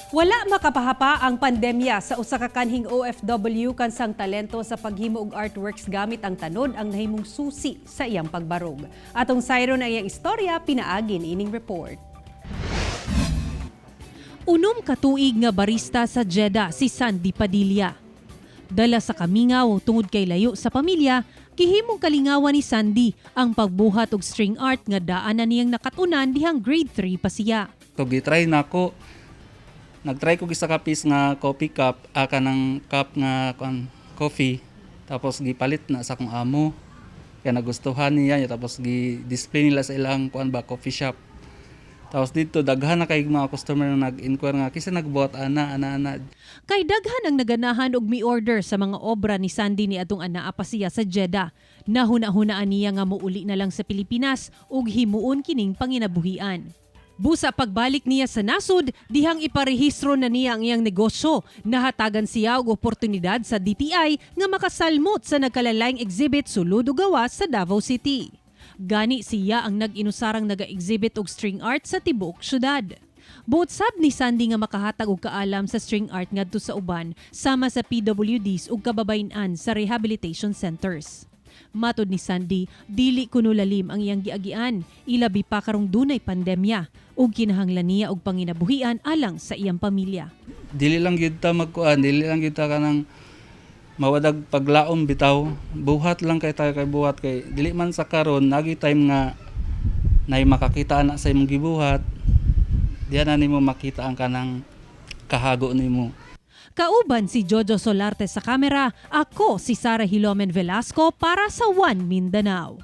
Wala makapahapa ang pandemya sa usa ka kanhing OFW kansang talento sa paghimo og artworks gamit ang tanod ang nahimong susi sa iyang pagbarog. Atong sayron ang iyang istorya pinaagi niining report. 6 ka tuig nga barista sa Jeddah si Sandy Padilla. Dala sa kamingaw tungod kay layo sa pamilya, gihimong kalingawan ni Sandy ang pagbuhat og string art nga daan na niyang nakatunan dihang grade 3 pa siya. To gitry nako. Nagtry ko isa ka piece nga coffee cup, kanang cup nga kuan coffee. Tapos gipalit na sa akong amo. Kaya nagustuhan niya, tapos gi-display nila sa ilang kuan ba, coffee shop. Tapos dito daghan na kay mga customer na nag-inquire nga kinsa nagbuhat ana ana ana. Kay daghan ang naganahan og mi-order sa mga obra ni Sandy niadtong anaa pa siya sa Jeddah, nahuna-hunaan niya nga muuli na lang sa Pilipinas ug himuon kining panginabuhian. Busa pagbalik niya sa nasod, dihang iparehistro na niya ang iyang negosyo. Nahatagan siya og oportunidad sa DTI nga makasalmot sa nagkalalaing exhibit sulod ug gawas sa Davao City. Gani siya ang nag-inusarang naga-exhibit og string art sa tibuok syudad. Buot sab ni Sandy nga makahatag og kaalam sa string art ngadto sa uban sama sa PWDs ug kababayen-an sa rehabilitation centers. Matod ni Sandy, dili kuno lalim ang iyang giagian, ilabi pa karong dunay pandemya ug kinahanglan niya og panginabuhian alang sa iyang pamilya. Dili lang gyud ta magkuan, dili lang gyud ta kanang mawadag paglaom bitaw. Buhat lang kay tayo kay buhat kay dili man sa karon nagi time nga nay makakita na sa imong gibuhat. Diyan na nimo makita ang kanang kahago nimo. Kauban si Jojo Solarte sa kamera, ako si Sara Hilomen Velasco para sa One Mindanao.